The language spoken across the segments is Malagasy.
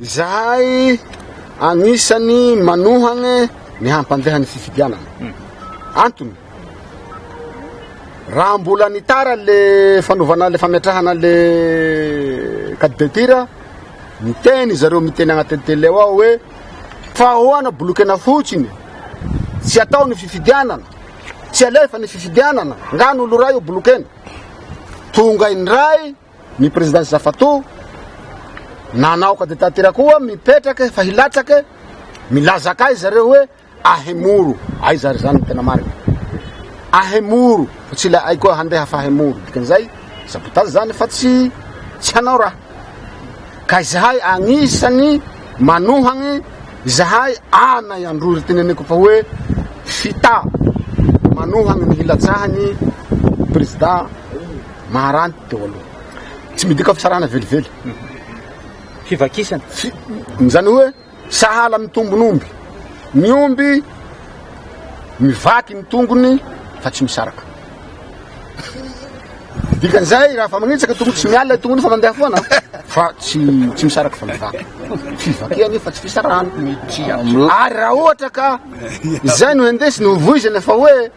Izahay anisany manohagna ny hampandeha ny fifidianana. Antony, raha mbola nitara le fanovana le fametrahana le candidature, miteny zareo miteny agnatin'ny télé ao hoe fa ahoana bolokena fotsiny, tsy atao ny fifidianana, tsy alefa ny fifidianana, nga ny olo ray io bolokena. Tonga indray Ny président Zafato nanao candidature koa mipetraka fa hilatsaka, milaza kay zareo hoe ahemoro, aiza ary zany tena marina, ahemoro fa tsy ilay koa handeha fa ahemoro, dikan'izay sabotage zany fa tsy tsy hanao raha, ka izahay agnisan'ny manohagny izahay anay Androy teneniko fa hoe fita manohagny ny hilatsahany président Maharanty teo aloha. Tsy midika fisarahana velively. Fivakisana. Fi, izany hoe sahala amin'ny tombon'omby. Ny omby mivaky ny tongony fa tsy misaraka. Dikan'izay raha fa manitsaka tongony tsy miala tongony fa mandeha foana fa tsy tsy misaraka fa mivaky. Fivakiana io fa tsy fisarahana. Ary raha ohatra ka izay no indesiny ho voizina fa hoe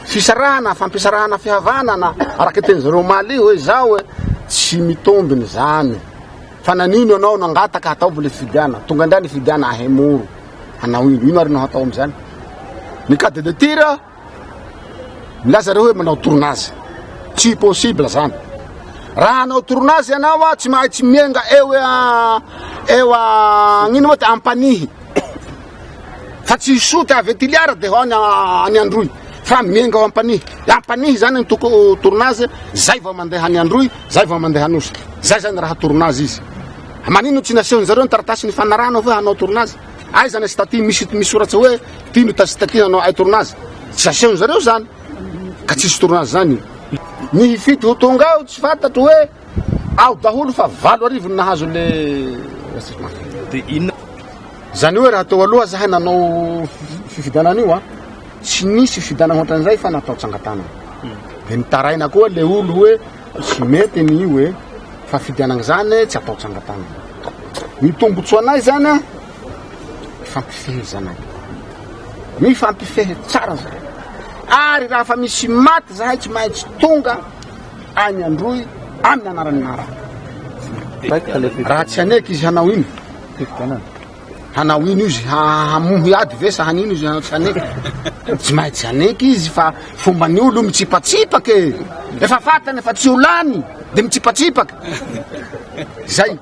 Fisarahana, fampisarahana fihavanana, araka ny tenin'zareo omaly io hoe izao e, tsy mitombina izany. Fa nanino ianao nangataka hataovy le fifidianana, tonga indray ny fifidianana ahemoro, hanao ino, ino ary no hatao amin'izany? Ny cas de tir, milaza reo hoe manao tournage, tsy possible zany. Raha hanao tournage ianao a, tsy mahay tsy mienga eo eo ino moa ty Ampanihy. Fa tsy hisotra avy Toliara dia ho any any Androy fa miainga ao Ampanihy. Ampanihy zany ny toko tournage, zay vao mandeha any Androy, zay vao mandeha Anosy. Zay zany raha tournage izy. Manino tsy nasehon'ny zareo ny taratasy nifanarahana hoe hanao tournage? Aiza ny statut misy misoratsa hoe ty no statut hanao ay tournage? Tsy asehon'ny zareo zany. Ka tsisy tournage zany. Ny hifidy ho tonga ao tsy fantatro hoe ao daholo fa 8000 no nahazo le Dia inona Zany hoe raha teo aloha zahay nanao fifidianana io a, tsy nisy fifidianana ohatran'izay fa natao tsangatanana. De nitaraina koa le olo hoe tsy mety ny io e, fa fifidianana zany tsy atao tsangatanana. Ny tombotsoanay zany a, ifampifehezanay. Mifampifehy tsara zahay. Ary raha fa misy maty zahay tsy maintsy tonga any Androy amin'ny anaran'ny Maharaka. Raha tsy haneky izy hanao ino? Fifidianana. Hanao ino izy? Hamohy ady ve sa hanino izy hanao tsy haneky? Tsy maintsy haneky izy fa fomban'ny olo mitsipatsipaka e. Efa fantany fa tsy ho lany de mitsipatsipaka. Zay.